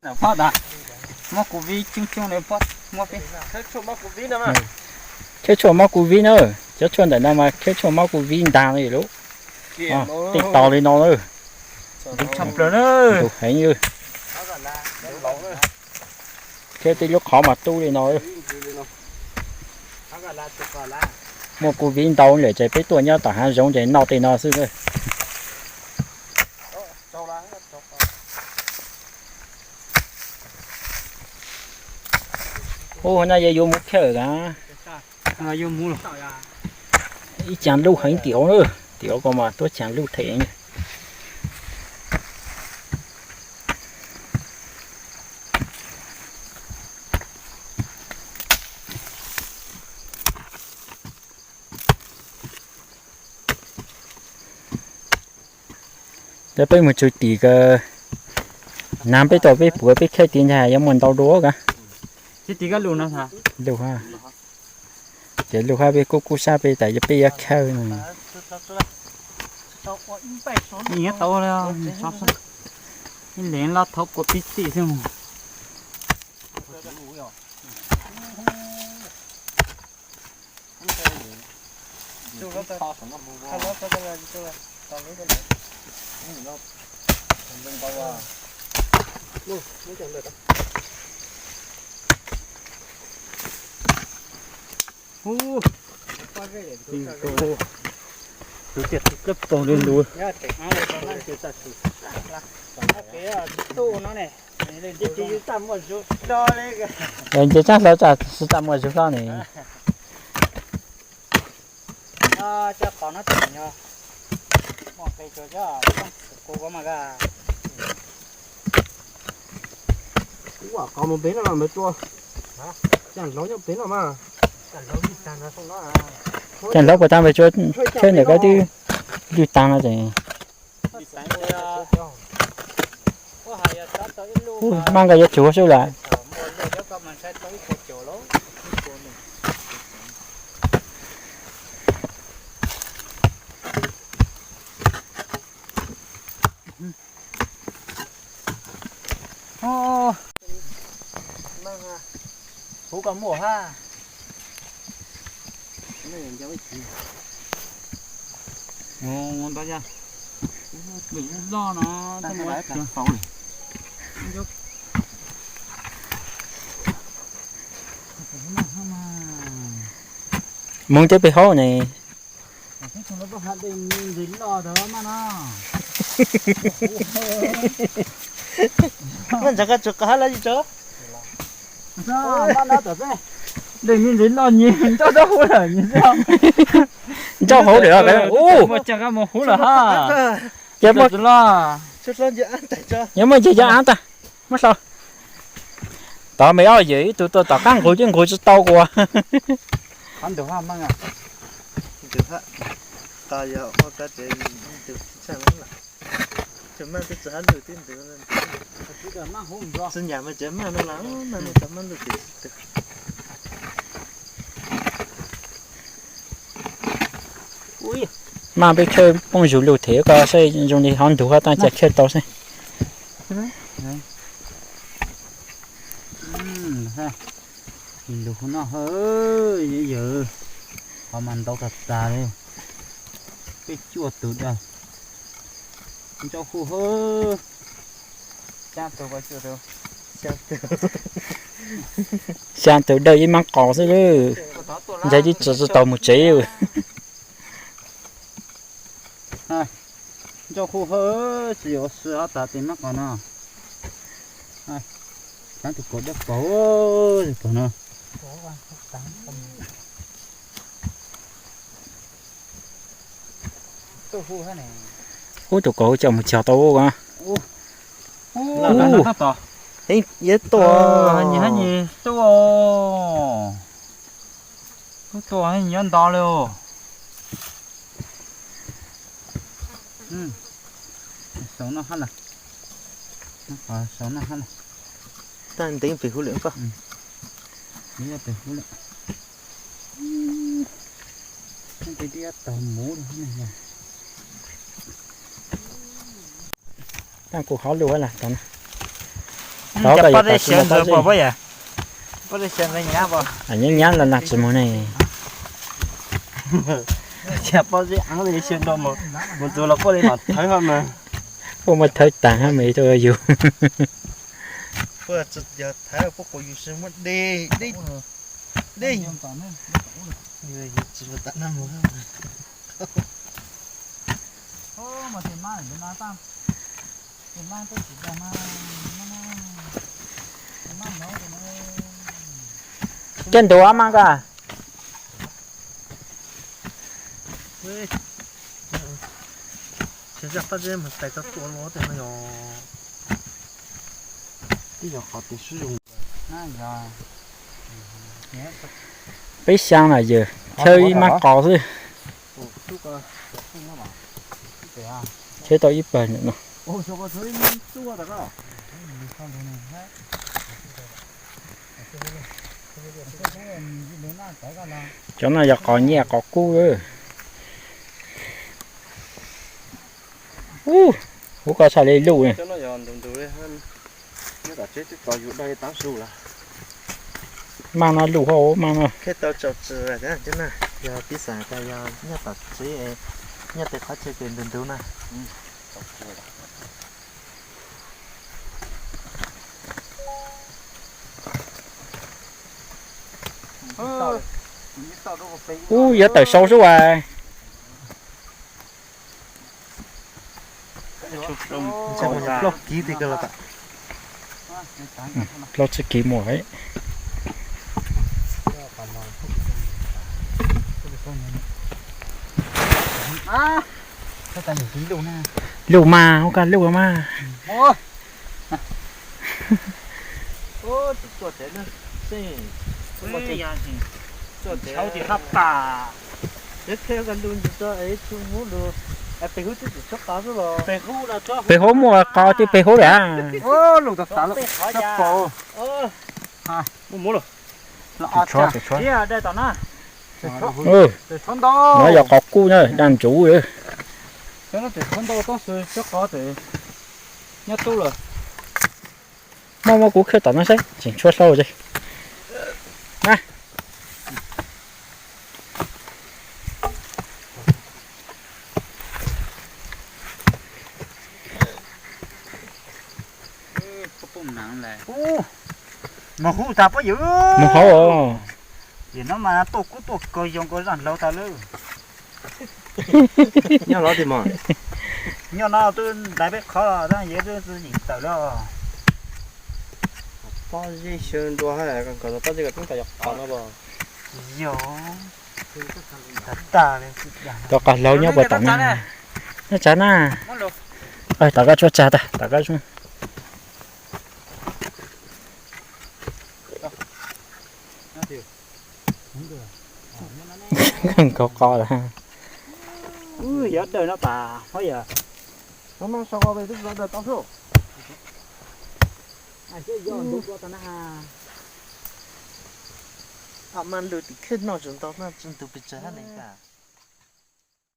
Pob tas, muab kuv vib coob coob li pob, muab peb. Khawb tshuaj mob kuv vib na, cov tshuaj ntawm no mas khawb tshuaj mob kuv vib ntag li lub. Tej tos li no, tus heev li. Khawb tej lub qhov mas tub li no. Muaj kuv vib ntau lawm ces peb tuaj nyob tom hav zoov ces noj tej no xwb. Ub, no yog yuav mus khawb a? Ib caag luj heev tim ub, tim ub ko mas tuab caag luj them. Yog peb mus txug tim ko, nag peb tau peb puav peb khawb tid ntag, yuav muaj ntau dua ka. Luj, ces luj hab peb kub kub sab peb tas yog peb yuav khawb no. Ib leeg loj thaub kua pib txij xwb. Tus tiag tus kab paug li lus. Nce tsaab hlawv tas tsi tas muaj zug hlo ne. Caag hlau puas taag, tsheb ntawm ko twb lwj taag no ces. Maj nqa yuav tsuag sub lawm. Huv ko muaj hab. Loj no. Moog teb peb haub ne. Maj ntshai koj tsis qab hab lawm tso. Dej me ntsis loj nyi ncauj rau huv lawm nyi. Ncauj hauv lawm. Ua cas koj mus huv lawm hab? Ces muaj, yuav muaj nce cov av tag, muab hlau. Tod me ob yawm ib tug tuaj tom qab nqug ces nqug tsis tau kuv. Maj peb khawb phooj ywg lug them ko saib zoo li hov ntug hab taag cas khawb tau saib. Lug no, yawg, qhov mas ntau tag tag li. Peb cuaj tug dawb. Ncauj hu hab. Xyaa tug dawb ib mab qos xwb lawm. Ntshai tsis tau mus tsev. Ncauj hu hab, tsis yuav ua si ob tag tes mab qos no. Taag tus kaus dawb paug, tus kaus no. Ub, tus kaus coj mus cog tau ub. Nyi hab nyi tub, tub tuaj nyob nto li os. Saum no hab lawm. Saum no hab lawm. Tag ntev pem huv lawm koj. Pem huv lawm. Tag kuv hov lug lawm tod na. Thov koj yuav tas tsis muaj pob zeb. Pob zeb xyaw nyab nyab los nag tsis mus ne. Xyaw pob zeb av li xyaw nrau mus, mus tus los puaj li mam thawb hab mas. Puaj muaj thawb taag hab mas rau yus. Puaj yog thawb puaj quas yus si muaj dej dej dej. Tsis mus tam nag mus. Coj ntuav mas koj. Peb xyaa na yawg, chaw ib mab qos xwb. Chaw tau ib pawg no. Cov no yog qos nyiaj qos kub. Ub, huv koj tshaj li luj ne. Maaj no luj hab maaj no. Yog pib xaam tas yog nyob tom tsev, nyob tej qhov chaw ces ntug ntug na. Ub, yuav tawm sau sub as. Plaub kiv muaj. Luj mas, ua koj luj mas. Peb hub muaj qos twb peb hub lawm. No yog qos kub na, daj ntsuv. Muaj muab kuv khawb tom no saib tseem tshuav hlau tse. Mus hauv tas puab yawm. Mus hauv os. Yawm no mas tuaj kub tuaj kaus yoo nkaus zaj hlauv tas lawm. Nyob los tim mas. Nyob no twb ntais peb qhov los tab yawm twb yeem tawm lawm. Pob zeb xyaw nrua hab, koj nkag pob zeb koj tub tas yog qos no los. Yog. Tag tag li. Cov qos hlauv nyob puas tom na. Nyob tsav na. Tom koj tshuav tsag tag, tom koj tshuav. Nkaug qos lawm. Yog dawm no tas hov yog. Mas lwm tim khwb noj tsis ntau, noj tsis ntug pes tsawg hab ne tas.